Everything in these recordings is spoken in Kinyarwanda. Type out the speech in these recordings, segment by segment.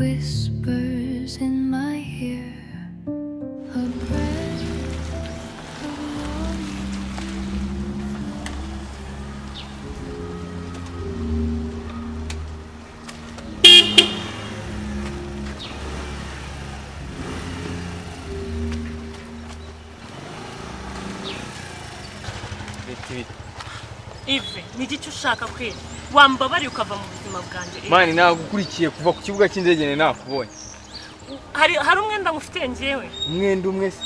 Whispers in my ear, a breath of longing. Biti biti. Ive, ni iki ushaka kwera? Wambabariye ukava mu buzima bwanjye, Ive. Man, nagukurikiye kuva ku kibuga cy'indege, nari nakubonye. Hari umwenda ngufitiye njyewe? Umwenda umwe se?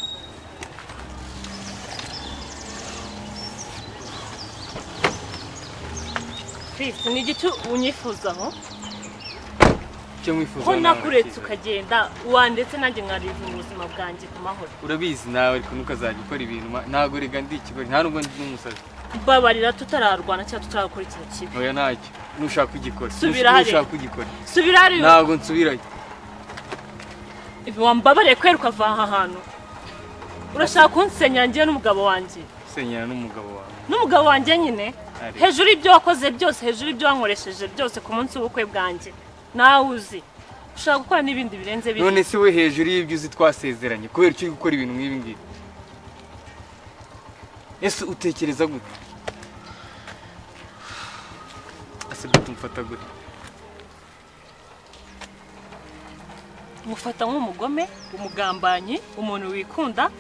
Chris, ni igiki unyifuzaho? Icyo mwifuza Ko nawe nakuretse urakizi. ukagenda, wandetse nanjye nkariva mu buzima bwanjye ku mahoro. Urabizi nawe, ariko ntukazajya ukora ibintu ntabwo rega ndi ikigori, nta nubwo ndi n'umusazi. Mbabarira tutararwana cyangwa tutarakora ikintu kibi. Oya, ntacyo, nushaka ugikora. Subira hariya. Nushaka ugikora. Subira hariya. Ntabwo nsubirayo. Ive, wambabariye kwera ukava aha hantu? Urashaka kunsenyera njyewe n'umugabo wanjye. Senyera n'umugabo wawe? N'umugabo wanjye nyine. Ari. Hejuru y'ibyo wakoze byose, hejuru y'ibyo wankoresheje byose ku munsi w'ubukwe bwanjye, nawe uzi ushaka gukora n'ibindi birenze biri. None se we, hejuru y'ibyo uzi twasezeranye, kubera icyo uri gukora ibintu nk'ibi ngibi, ese utekereza gute? Ese gute umfata gute? Mufata nk'umugome, umugambanyi, umuntu wikunda,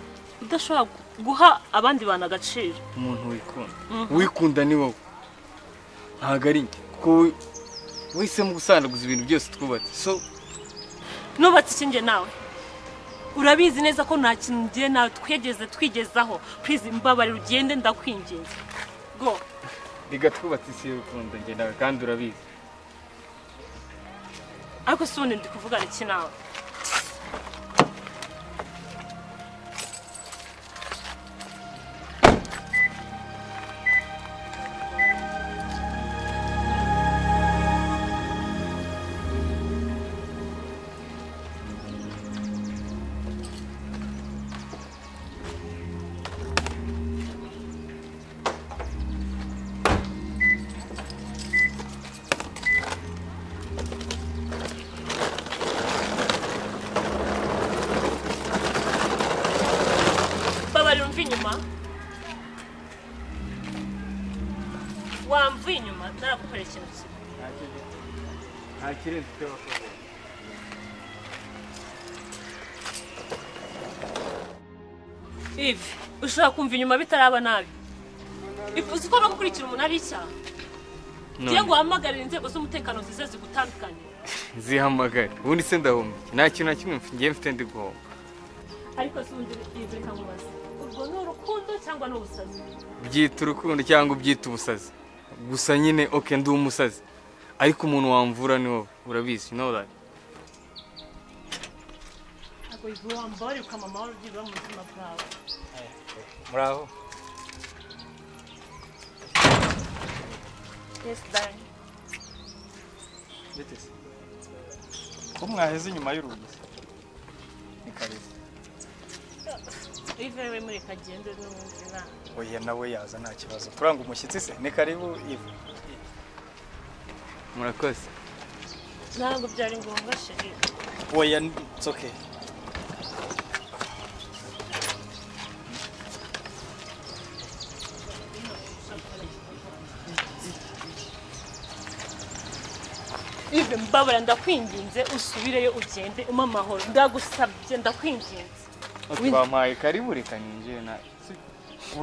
udashobora guha abandi bantu agaciro. Umuntu wikunda? Wikunda ni wowe, ntabwo ari njye, kuko wowe wahisemo gusandaguza ibintu byose twubatse, so Nubatse iki njye nawe? Urabizi neza ko nta kintu ngiye nawe twigeze twigezaho. Please, mbabarira ugende, ndakwinginze, go. Reka, twubatse isi y'urukundo njye nawe, kandi urabizi. Ariko si ubundi ndi kuvugana iki nawe? Mbabarira umva inyuma. Wamvuye inyuma ntaragukorera ikintu kibi. Nta kirenze icyo wakoze. Ivi, ushobora kumva inyuma bitaraba nabi? Ivi, uzi ko no gukurikira umuntu ari icyaha? Ngiye ngo uhamagarire inzego z'umutekano zize zigutandukanye. Zihamagare, ubundi se ndahomba iki? Nta kintu na kimwe ngiye mfite ndi guhomba. Ariko si ubundi Ivi, reka nkubaze, urwo ni urukundo cyangwa ni ubusazi? Byita urukundo cyangwa ubyita ubusazi, gusa nyine okay, ndi umusazi, ariko umuntu wamvura ni wowe, urabizi, you know that. Ntabwo Ivi, wambabarira ukama amahoro byibura mu buzima bwawe? Muraho. Yes, darling. Bite se? Ko mwaheze inyuma y'urugi se? Ni karibu. Ivi, we muri kagende n'ubundi nta Oya, nawe yaza, nta kibazo. Turanga umushyitsi se? Ni karibu, Ive. Murakoze. Ntabwo byari ngombwa, chéri. Oya, it's okay. Ive, mbabara, ndakwinginze, usubireyo, ugende, umpe amahoro, ndagusabye, ndakwinginze. Okay, bampaye karibu, reka ninjire. Na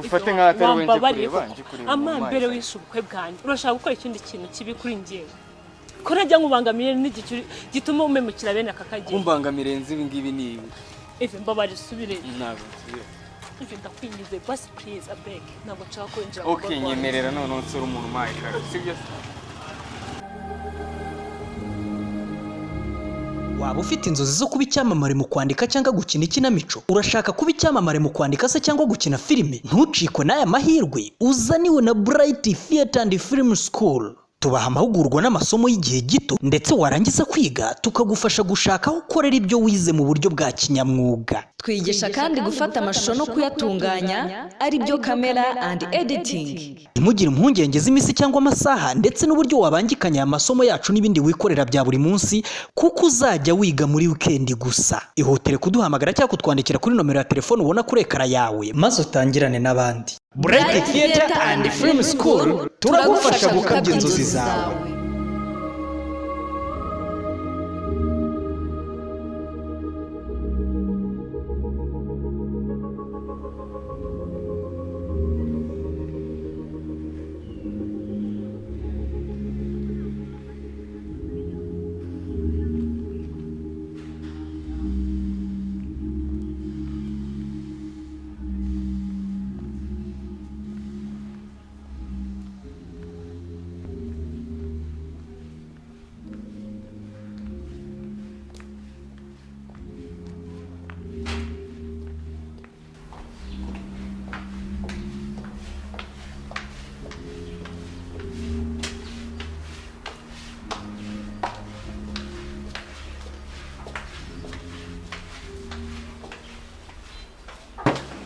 ufate nk'aho atari we nje Wambabariye kureba. koko? Nje kureba Amambere mu maso. wishe ubukwe bwanjye, urashaka gukora ikindi kintu kibi kuri njyewe ko najya nkubangamiye n'igihe gituma umemukira bene aka kageni? Kumbangamira nzi ibi ngibi ni ibi. Ive, mbabara, usubireyo. Ntabwo nsubira. Ive, ndakwinginze, basi, please, abeg, ntabwo nshaka kwinjira mu rugo Okay, rwanjye. Nyemerera noneho nsura umuntu umpaye karibu, sibyo se? Waba ufite inzozi zo kuba icyamamare mu kwandika cyangwa gukina ikinamico? Urashaka kuba icyamamare mu kwandika se cyangwa gukina filime? Ntucikwe n'aya mahirwe uzaniwe na Bright Theatre and Film School. Tubaha amahugurwa n'amasomo y'igihe gito, ndetse warangiza kwiga tukagufasha gushaka aho ukorera ibyo wize mu buryo bwa kinyamwuga. Twigisha kandi gufata amashusho no kuyatunganya, ari byo camera and editing. Ntimugire impungenge z'iminsi cyangwa amasaha ndetse n'uburyo wabangikanya aya masomo yacu n'ibindi wikorera bya buri munsi, kuko uzajya wiga muri wikendi gusa. Ihutire kuduhamagara cyangwa kutwandikira kuri nomero ya telefone ubona kuri ekara yawe, maze utangirane n'abandi. Bright Theatre and Film School, turagufasha gukabya inzozi zawe.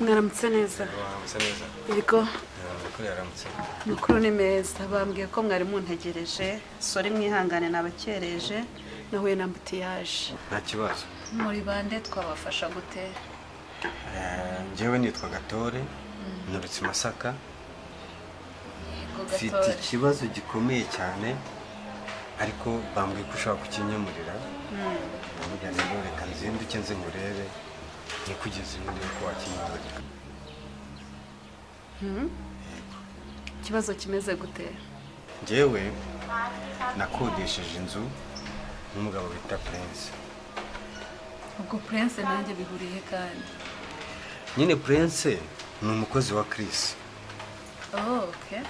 Mwaramutse neza. Waramutse neza. Yego. Amakuru? Yaramutse. Amakuru ni meza. Bambwiye ko mwari muntegereje. Sorry, mwihangane nabakereje, nahuye na embouteillage. Nta kibazo. Muri bande? Twabafasha gute? Njyewe nitwa Gatore, nturutse i Masaka. Yego. Mfite Gatore. ikibazo gikomeye cyane, ariko bambwiye ko ushobora kukinyemurira. Ndavuga rero reka nzinduke nze nkurebe, nikugeze iwe ndebe ko wakinyemurira. Ikibazo kimeze gute? Njyewe nakodesheje inzu n'umugabo bita Prince. Ubwo Prince nanjye bihuriye kandi? Nyine Prince ni umukozi wa Chris. Oh, okay.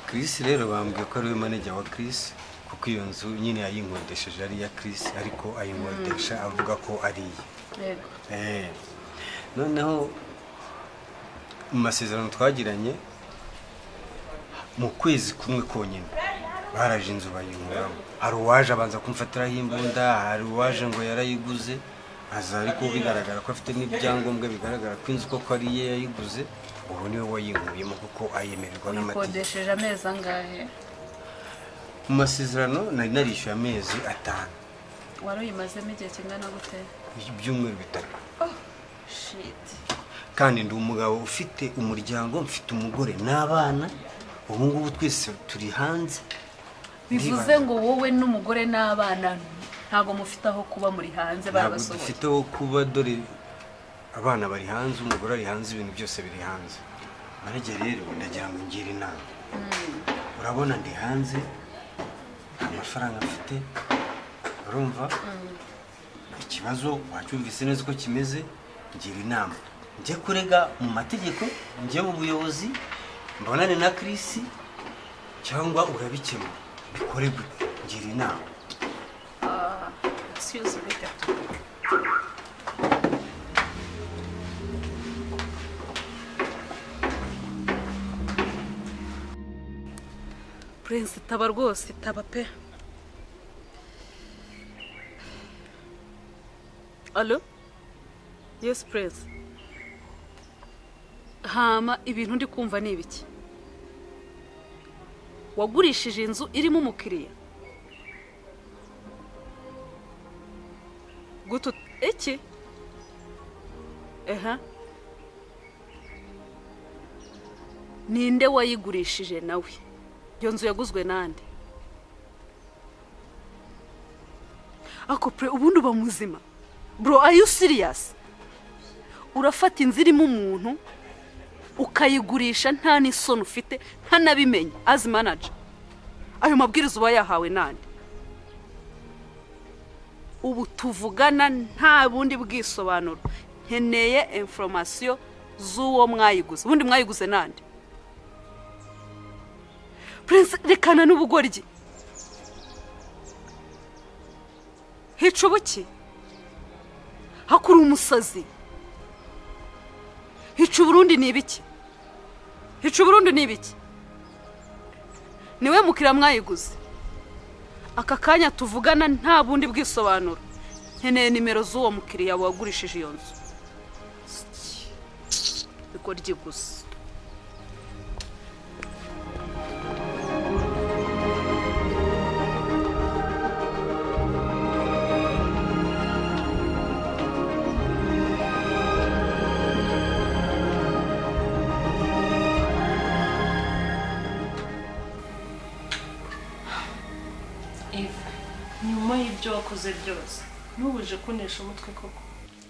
Chris rero bambwiye ko ari we manager wa Chris, kuko iyo nzu nyine yayinkodesheje ari iya Chris, ariko ayinkodesha avuga ko ari iye. Noneho mu masezerano twagiranye, mu kwezi kumwe konyine baraje inzu bayinkuramo. Hari uwaje abanza kumfatiraho imbunda, hari uwaje ngo yarayiguze aza, ariko bigaragara ko afite n'ibyangombwa bigaragara ko inzu koko ari iye yayiguze. Ubu niwe wayinkuyemo kuko ayemererwa n'amategeko. Uyikodesheje amezi angahe? Mu masezerano nari narishyuye amezi 5. Wari uyimazemo igihe kingana gute? Ibyumweru 3. Oh shit. Kandi ndi umugabo ufite umuryango, mfite umugore n'abana. Ubu ngubu twese turi hanze. Bivuze ngo wowe n'umugore n'abana ntabwo mufite aho kuba, muri hanze? Ntabwo Barabasohoye? dufite aho kuba. Dore abana bari hanze, umugore ari hanze, ibintu byose biri hanze. Manager rero, ndagira ngo ngire inama. Urabona ndi hanze, nta mafaranga mfite. Urumva ikibazo wacyumvise neza uko kimeze. Ngira inama, njye kurega mu mategeko, njye mu buyobozi, mbonane na Chris, cyangwa urabikemura bikore gute? Ngira inama. Excuse me gato. Prince, itaba rwose, itaba pe. Allo? Yes, Prince. Hama ibintu ndi kumva ni ibiki? Wagurishije inzu irimo umukiriya gutu iki? Eha, ninde wayigurishije nawe? Iyo nzu yaguzwe nande? Ako pre, ubundi uba muzima? Bro, are you serious? Urafata inzu irimo umuntu ukayigurisha nta n'isoni ufite, ntanabimenye? As manager, ayo mabwiriza uba yahawe nande? Ubu tuvugana nta bundi bwisobanuro, nkeneye information z'uwo mwayiguze. Ubundi mwayiguze nande? Prince, rekana n'ubugoryi. Hica ubuki hakuri umusazi. Hica Uburundi ni ibiki? Hica Uburundi ni ibiki? Niwe mukiriya mwayiguze. Aka kanya tuvugana, nta bundi bwisobanuro, nkeneye nimero z'uwo mukiriya wagurishije iyo nzu. Bigoryi gusa. Eve, nyuma y'ibyo wakoze byose, ntubuje kunesha umutwe koko?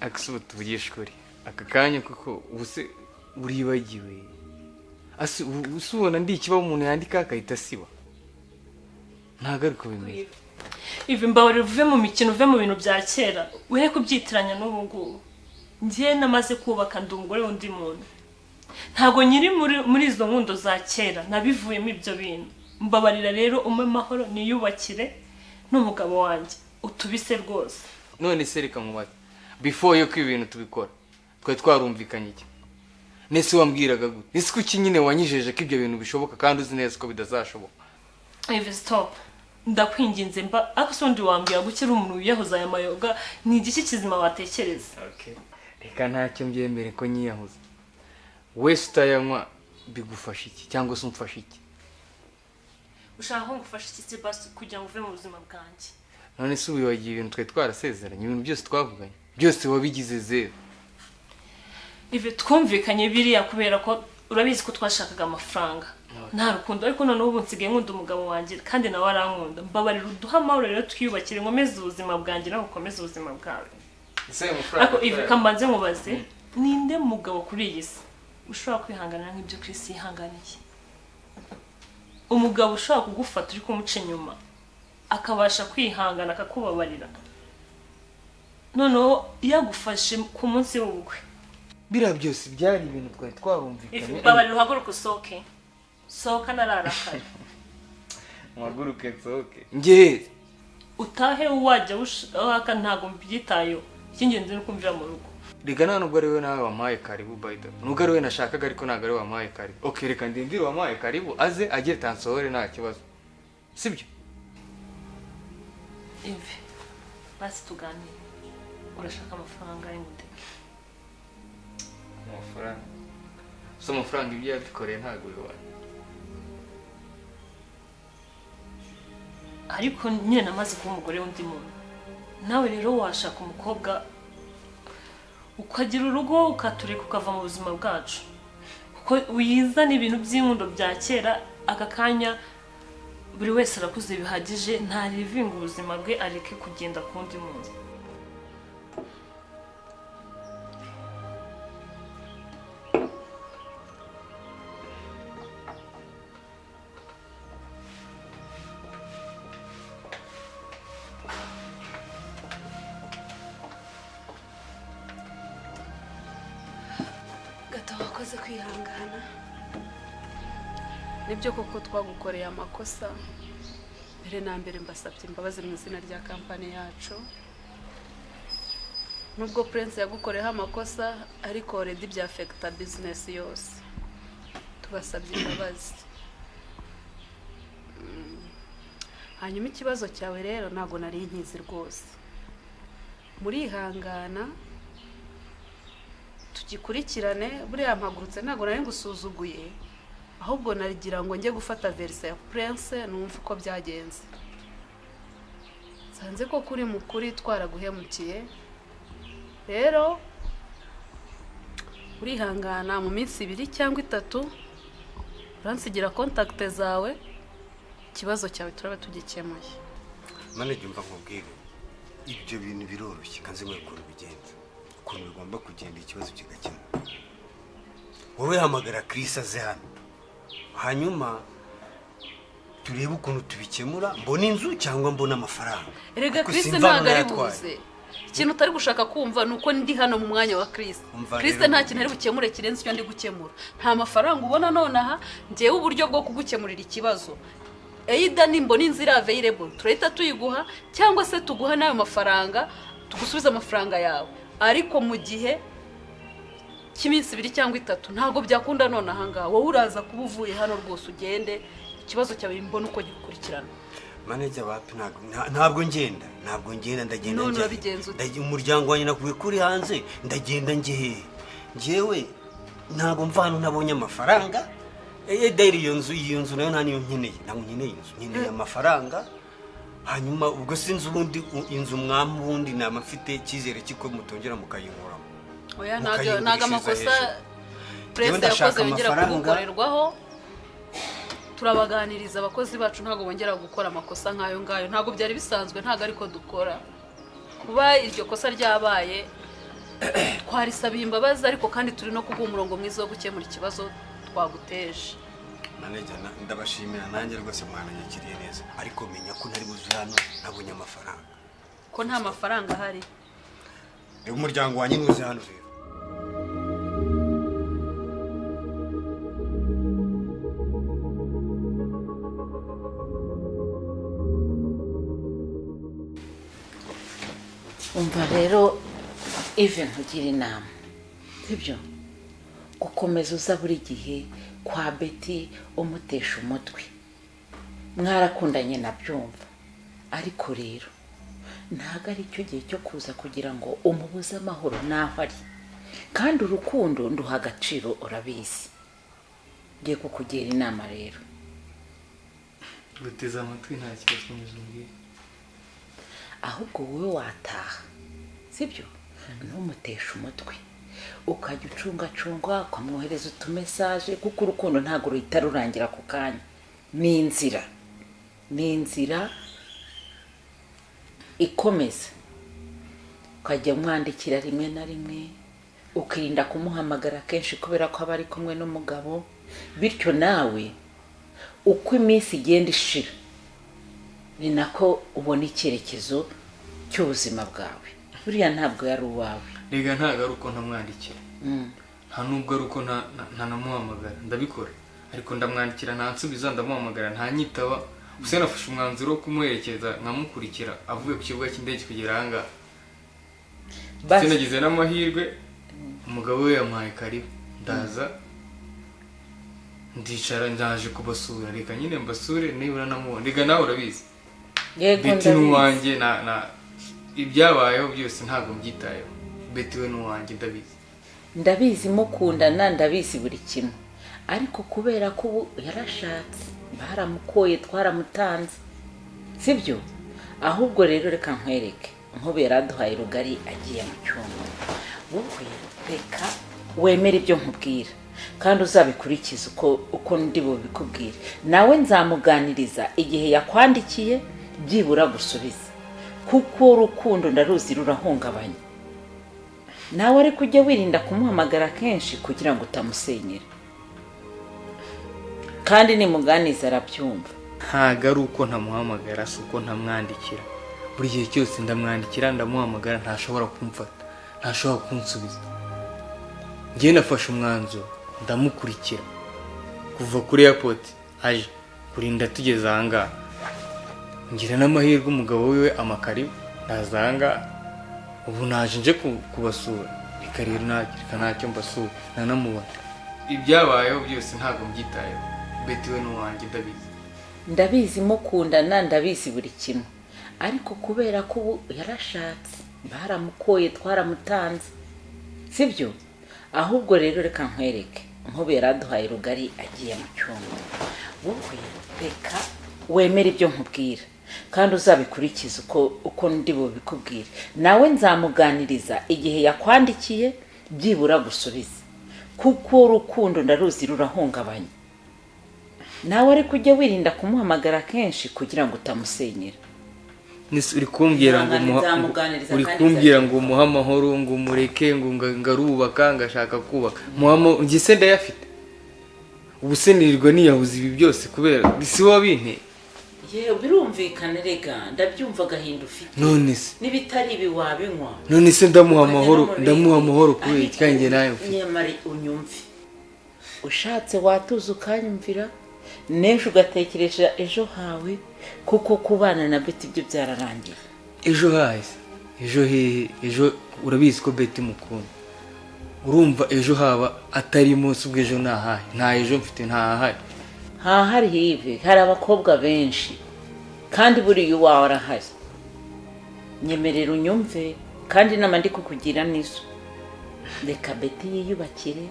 Akise, ubu tuvugishe ukuri, aka kanya kuko ubu se uribagiwe? Ase ubu se ubona ndi ikibaho umuntu yandika akahita asiba? Ntabwo ari uko bimeze. Ivi, mbabarira uve mu mikino, uve mu bintu bya kera, we kubyitiranya n'ubu ngubu. Njye namaze kubaka, ndi umugore w'undi muntu, ntabwo nyiri muri izo nkundo za kera, nabivuyemo ibyo bintu. Mbabarira rero umpe amahoro niyubakire n'umugabo wanjye, utubise rwose. None se reka nkubaze, before yuko ibi bintu tubikora twari twarumvikanye iki? Nese wambwiraga gute? Ese kuki nyine wanyijeje ko ibyo bintu bishoboka kandi uzi neza ko bidazashoboka? Eve, stop, ndakwinginze. Mba ariko se ubundi wambwira gukira umuntu wiyahuza aya mayoga, ni igiki kizima watekereza? Okay. Reka ntacyo, mbyemere ko nyiyahuza. Wese utayanywa bigufasha iki, cyangwa se umfasha iki? Ushaka ko ngufasha iki se basi kugira ngo uve mu buzima bwanjye? None se ubu wibagiwe ibintu twari twarasezeranye? Ibintu byose twavuganye byose wabigize zeru. Ive, twumvikanye biriya kubera ko urabizi ko twashakaga amafaranga, nta rukundo. Ariko noneho ubu nsigaye nkunda umugabo wanjye kandi nawe arankunda. Mbabarira uduhe amahoro rero, twiyubakire, nkomeze ubuzima bwanjye nawe ukomeze ubuzima bwawe. Ese ayo mafaranga Ariko Ive, kambanze nkubaze, ninde mugabo kuri iyi si ushobora kwihanganira nk'ibyo Chris yihanganiye? Umugabo ushobora kugufata uri kumuca inyuma, akabasha kwihangana akakubabarira, noneho yagufashe ku munsi w'ubukwe. Biriya byose byari ibintu twari twarumvikanye. Mbabarira uhaguruke usohoke, sohoka nararakara. Muhaguruke nsohoke njye? Utahe wajya ushaka, ntabwo mbyitayeho, icy'ingenzi ni ukumvira mu rugo. Reka, nta nubwo ari we nawe wampaye karibu. By the way, nubwo ari we nashakaga, ariko ntabwo ari we wampaye karibu. Okay, reka ndindire uwampaye karibu aze agire tansohore, nta kibazo, sibyo? Ivi, basi tuganire, urashaka amafaranga y'ingudeke? Amafaranga? So amafaranga ibyo yadukoreye ntabwo bibona. Ariko nyine namaze kuba umugore w'undi muntu. Nawe rero washaka umukobwa, ukagira urugo, ukatureka ukava mu buzima bwacu, kuko wizana ibintu by'inkundo bya kera. Aka kanya buri wese arakuze bihagije, ntarivinga ubuzima bwe, areke kugenda ku wundi muntu. Gato, wakoze kwihangana. Nibyo koko twagukoreye amakosa. Mbere na mbere mbasabye imbabazi mu izina rya kampani yacu. Nubwo Prince yagukoreyeho amakosa, ariko already byafekita bizinesi yose. Tubasabye imbabazi. Hanyuma ikibazo cyawe rero ntabwo nari nkizi rwose. Murihangana tugikurikirane. Buriya mpagurutse ntabwo nari ngusuzuguye, ahubwo nagira ngo njye gufata version ya Prince numve uko byagenze. Nsanze ko kuri mukuri twaraguhemukiye. Rero urihangana, mu minsi 2 cyangwa 3 uransigira contact zawe, ikibazo cyawe turaba tugikemuye. Manager, umva nkubwire, ibyo bintu biroroshye. Kanze nkwereke ukuntu bigenza, ukuntu bigomba kugenda, ikibazo kigakemuka. Wowe hamagara Chris aze hano, hanyuma turebe ukuntu tubikemura, mbona inzu cyangwa mbona amafaranga. Erega Ariko Chris simvano ntabwo ari nayatwaye. buze. Ikintu utari gushaka kumva ni uko ndi hano mu mwanya wa Chris. Umva Chris rero nta kintu ari bukemure kirenze icyo ndi gukemura. Nta mafaranga ubona nonaha. Ngewe uburyo bwo kugukemurira ikibazo, either nimbona inzira available turahita tuyiguha, cyangwa se tuguha n'ayo mafaranga, tugusubize amafaranga yawe, ariko mu gihe cy'iminsi 2 cyangwa 3. Ntabwo byakunda none ahangaha. Wowe uraza kuba uvuye hano rwose, ugende. Ikibazo cyawe mbona uko gikurikirana. Manager, wapi, ntabwo ngenda, ntabwo ngenda, ndagenda None njya he? urabigenza ute? Umuryango wanjye nakubwiye ko uri hanze, ndagenda njye hehe? Njyewe ntabwo mva hano ntabonye amafaranga. Dayiri iyo nzu nayo nta niyo nkeneye, ntabwo nkeneye inzu, nkeneye amafaranga. Hanyuma ubwo sinzi ubundi inzu mwampa, ubundi naba mfite icyizere cy'uko mutongera mukayinkuramo, Oya, ntabwo mukayingurishiriza amakosa hejuru. Puresi Njyewe ndashaka yakoze yongera amafaranga. kugukorerwaho. Turabaganiriza abakozi bacu, ntabwo bongera gukora amakosa nk'ayo ngayo. Ntabwo byari bisanzwe, ntabwo ariko dukora. Kuba iryo kosa ryabaye, twarisabiye imbabazi, ariko kandi turi no kuguha umurongo mwiza wo gukemura ikibazo twaguteje. Manager, ndabashimira nanjye rwose, mwananyakiriye neza, ariko menya ko ntari buze hano nabonye amafaranga. Ko nta mafaranga ahari? Reba umuryango wanjye ntuze hano rero. Umva rero Ive, nkugira inama, sibyo? Gukomeza uza buri gihe kwa Beti umutesha umutwe, mwarakundanye nabyumva, ariko rero ntabwo ari cyo gihe cyo kuza kugira ngo umubuze amahoro n'aho ari. Kandi urukundo nduha agaciro, urabizi. Ngiye kukugira inama rero. Guteze amatwi, nta kibazo, komeza umbwire. Ahubwo wowe wataha, sibyo? Ntumuteshe umutwe, ukajya ucungacunga, ukamwohereza utumessage, kuko urukundo ntabwo ruhita rurangira ako kanya. Ni inzira, ni inzira ikomeza. Ukajya umwandikira rimwe na rimwe, ukirinda kumuhamagara kenshi kubera ko aba ari kumwe n'umugabo. Bityo nawe uko iminsi igenda ishira ni nako ubona icyerekezo cy'ubuzima bwawe. Buriya ntabwo yari uwawe. Rega ntabwo ari uko ntamwandikira, nta nubwo ari uko ntanamuhamagara. Ndabikora, ariko ndamwandikira ntansubiza, ndamuhamagara ntanyitaba. Gusa nafashe umwanzuro wo kumuherekeza, nkamukurikira avuye ku kibuga cy'indege kugera ahangaha. Basi. Ndetse nagize n'amahirwe, umugabo we yamuhaye karibu, ndaza ndicara, ndaje kubasura. Reka nyine mbasure nibura namubona. Reka nawe urabizi, Yego, Beti ndabizi. n'uwanjye, na ibyabayeho byose ntabwo mbyitayeho. Beti we n'uwanjye, ndabizi. Ndabizi mukundana, ndabizi buri kimwe, ariko kubera ko ubu yarashatse, baramukoye, twaramutanze, sibyo? Ahubwo rero reka nkwereke, nk'ubu yaraduhaye rugari agiye mu cyumba. Wowe reka wemere ibyo nkubwira kandi uzabikurikize uko ndi bubikubwire. Nawe nzamuganiriza, igihe yakwandikiye byibura gusubiza, kuko urukundo ndaruzi rurahungabanya. Nawe ariko ujye wirinda kumuhamagara kenshi kugira ngo utamusenyera. Kandi nimuganiza arabyumva. Ntabwo ari uko ntamuhamagara, si uko ntamwandikira. Buri gihe cyose ndamwandikira, ndamuhamagara, ntashobora kumfata, ntashobora kunsubiza. Njyewe nafashe umwanzuro, ndamukurikira kuva kuri airport aje kurinda tugeze ahangaha. Ngira n'amahirwe, umugabo wiwe amakaribu, ndaza ahangaha. Ubu naje nje kubasura. Reka rero reka ntacyo mbasura ntanamubona. Ibyabayeho byose ntabwo mbyitayeho. Beti we n'uwanjye, ndabizi. Ndabizi mukundana, ndabizi buri kimwe, ariko kubera ko ubu yarashatse, baramukoye, twaramutanze, sibyo? Ahubwo rero reka nkwereke, nk'ubu yaraduhaye rugari agiye mu cyumba. Wowe reka wemere ibyo nkubwira kandi uzabikurikize uko ndi bubikubwire. Nawe nzamuganiriza, igihe yakwandikiye byibura gusubiza, kuko urukundo ndaruzi rurahungabanya. Nawe ariko ujye wirinda kumuhamagara kenshi kugira ngo utamusenyera. Nese uri kumbwira ngo Nzamuganiriza uri kandi kumbwira ngo muhe amahoro, ngo mureke, ngo ngarubaka, ngashaka kubaka, muhe amahoro. Njye se ndayafite? Ubu se nirirwa niyahuza ibi byose kubera si wowe wabinteye? Yewe, birumvikana rega, ndabyumva agahinda ufite. None se N'ibitari ibi wabinywa. None se ndamuha Ukajya amahoro, no mu bindi. ndamuha amahoro kubera iki Ariko kandi njye nayo mfite? Nyamara unyumve, ushatse watuza ukanyumvira, n'ejo ugatekereza ejo hawe, kuko kubana na Beti ibyo byararangiye. Ejo hahise, ejo hehe? Ejo urabizi ko Beti mukunda. Urumva ejo haba atari munsi, ubwo ejo ntahahe? Nta ejo mfite, ntahahari. Ntahari hive, hari abakobwa benshi kandi buriya uwawe arahari. Nyemerera unyumve, kandi inama ndi kukugira nizo: reka Beti yiyubakire,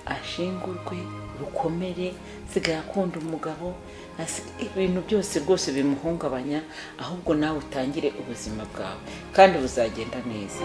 ashingurwe rukomere, sigaye akunda umugabo, ibintu byose rwose bimuhungabanya, ahubwo nawe utangire ubuzima bwawe kandi buzagenda neza.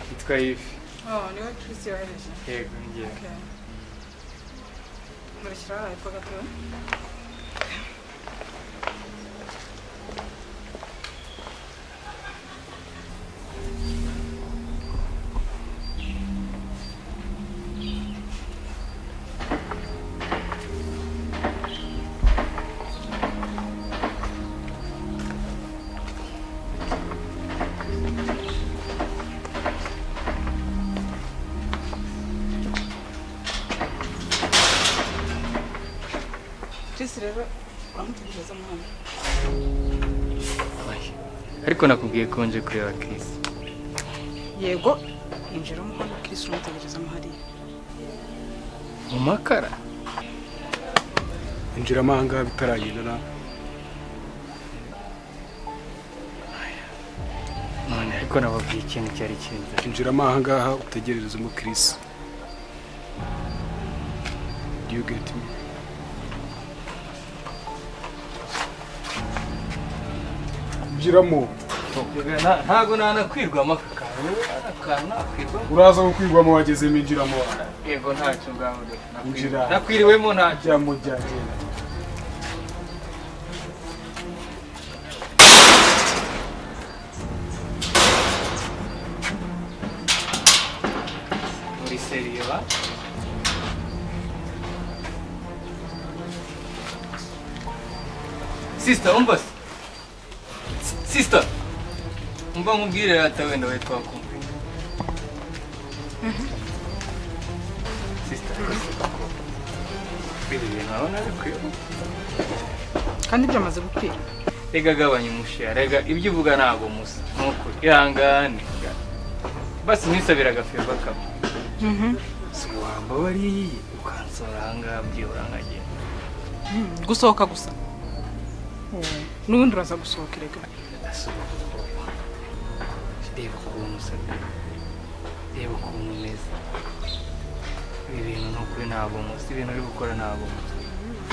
Yitwa Yves. Oh, niwe Chris yohereje? Yego, ngiye. Okay. Murekera hariya hepfo gato. Chris rero uramutegereza hano. Ariko nakubwiye ko nje kureba Chris. Yego, injiramo hano, Chris uramutegerezamo hariya. Mu makara? Injiramo ahangaha bitaragenda na None ariko nababwiye ikintu cyari kinza. Injiramo ahangaha utegererezemo Chris. Do you get me? Injiramo. Ntago nanakwirwamo aka kantu. Aka kantu nakwirwamo. Uraza gukwirwamo wagezemo, injiramo. Yego, ntacyo ngaho. Injira. Nakwiriwemo ntacyo. Jya mujya genda. Muri sérieux ba? Sister, umva se. Sister. Umva nkubwire rata, wenda we twakumvikana. Sister, ariko ibi bintu urabona bikwiye? Kandi byamaze gukwira. Rega gabanya umushiha, rega ibyo uvuga ntabwo musa. Nukuri, ihangane. Basi nisabira agafeva kamwe. Si wambabariye ukansora ahangaha byibura nkagenda. Gusohoka gusa? N'ubundi uraza gusohoka erega. Reba ukuntu usa, reba ukuntu umeze. Ibi bintu ni ukuri ntabwo musa, ibintu uri gukora ntabwo musa.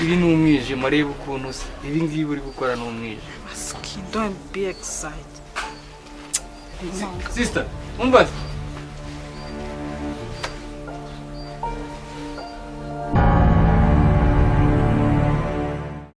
Ibi ni umwijima, reba ukuntu usa. Ibi ngibi uri gukora ni umwijima. Aski, don't be excited. Sister, umva se.